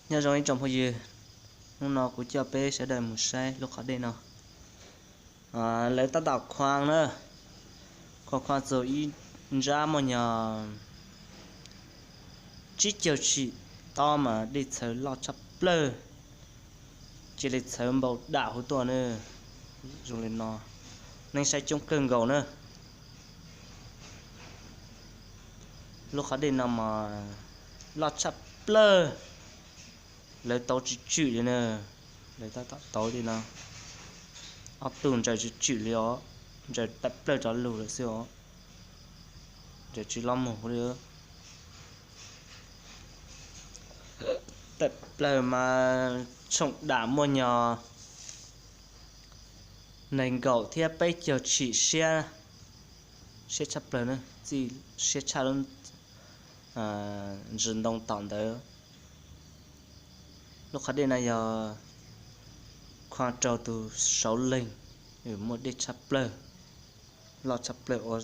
Nyob zoo ib tsoom phooj ywg, hnub no kuv coj peb sawv daws mus saib lub qhov dej no. Lawv tab tom khua na, khua khua txog ib ntsab muaj nyog tsib caug tshim tob mas dej txhawv loj tshaj plaws, cia li txhawv npau dam huv tuaj na. Zoo li no, neeg saib coob kawg nkaus na. Lub qhov dej no mas loj tshaj plaws, lawv tauv tswm tswm li na. Lawv tab tom tauv li no, ob tug ntsaws tswm tswm li os, ntsaws tawm plaws rov lug lawm xwb os. Ntsaws tsis loj mus li. Tawm plaws mas tshoom dam muaj nyog nees nkaum thiab peb caug tshim siab, siab tshaj plaws na, txij siab tshaj lub ntsis ntoo tom ntawd. Lub qhov dej no yog khua rau tus sauv leeg, muaj dej tshaj plaws, loj tshaj plaws ua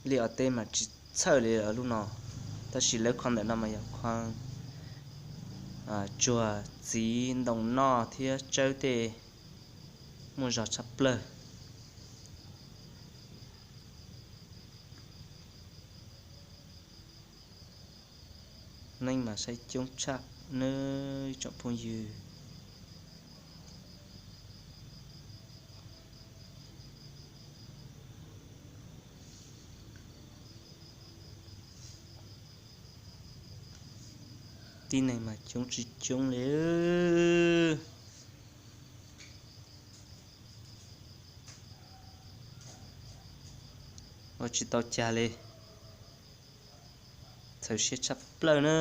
liaj ua teb mas tsis txhawj li lub no. Tab sis lawv khua ntawm no mas yog khua tsuag txiv ntoo noj thiab tsawb tej, muaj zog tshaj plaws. Neeg mas saib coob tshaj nawb ib tsoom phooj ywg. Tib neeg mas coob tsis coob li, ua tsis tau cag li, txhawv siab tshaj plaws na.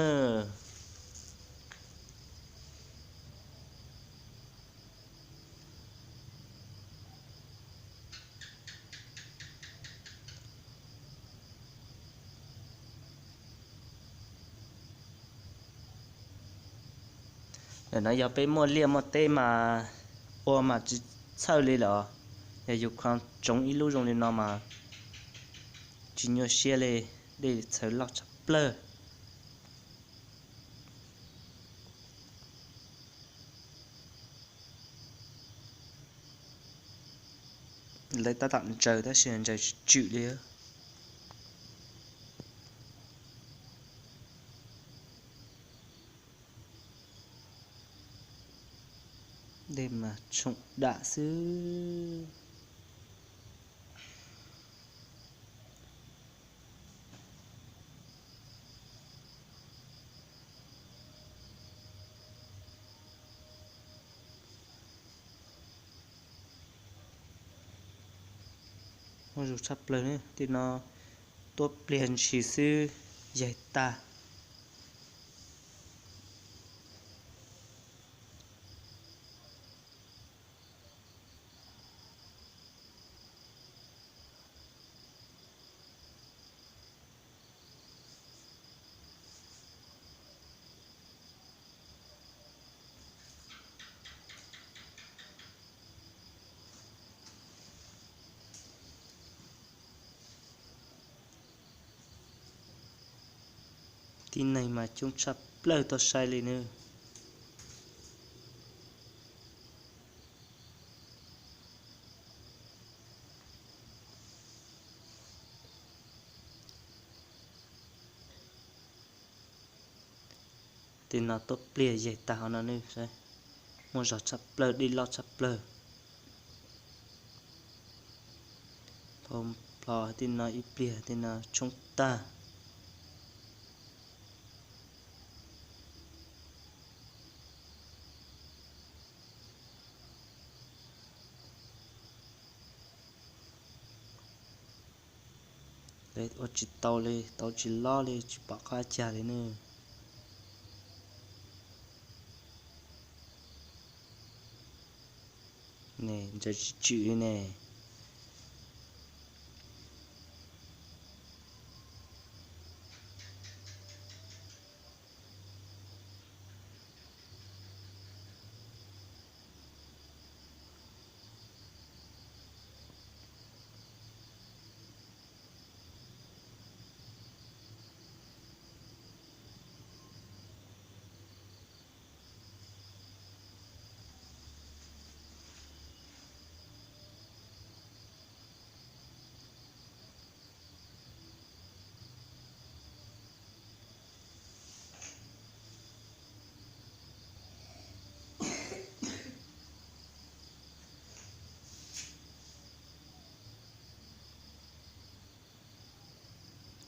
Ntawm no yog peb muaj liaj muaj teb mas ua mas tsis txhawj li lawm. Yog yus khua tsoov ib lub zoo li no mas tsis nyuaj siab li, dej txhawv loj tshaj plaws. Lawv tab tom ntsaws tab sis ntsaws tswm tswm li. Dej mas tshoom dam xwb. Muaj zog tshaj plaws ne, tej no tuab pliag ntshis xwb yaig tag. Tib neeg mas coob tshaj plaws tau sai li nawb. Tej no tuab pliag yaig tag hov no ne, muaj zog tshaj plaws, dej loj tshaj plaws. Phau plho tej no ib pliag tej no tshoob tag. Ua tsis tau li, tau tsis lob li, tsis pom qab cag li ne. Ne, ntsaws tswm tswm li ne.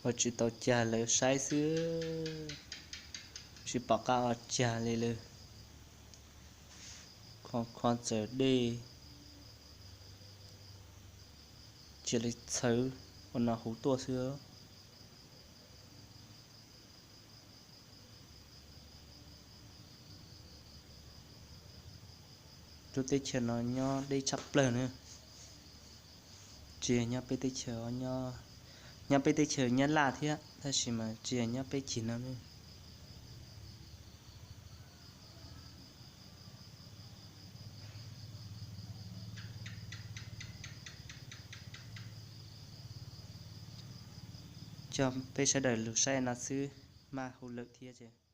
Ua tsis tau cag lawv saib xwb, tsis pom qab ua cag li lawm. Kho kho txawm dej, cia li txhawv ua no huv tuaj xwb. Lub teb chaws no nyob deb tshaj plaws na. Tsis yog nyob peb teb chaws, nyob peb teb chaws Nyab Laj thiab tab sis mas tsis yog nyob peb cig no ne. Coj peb sawv daws lug saib no xwb, maj hauj lwm thiab.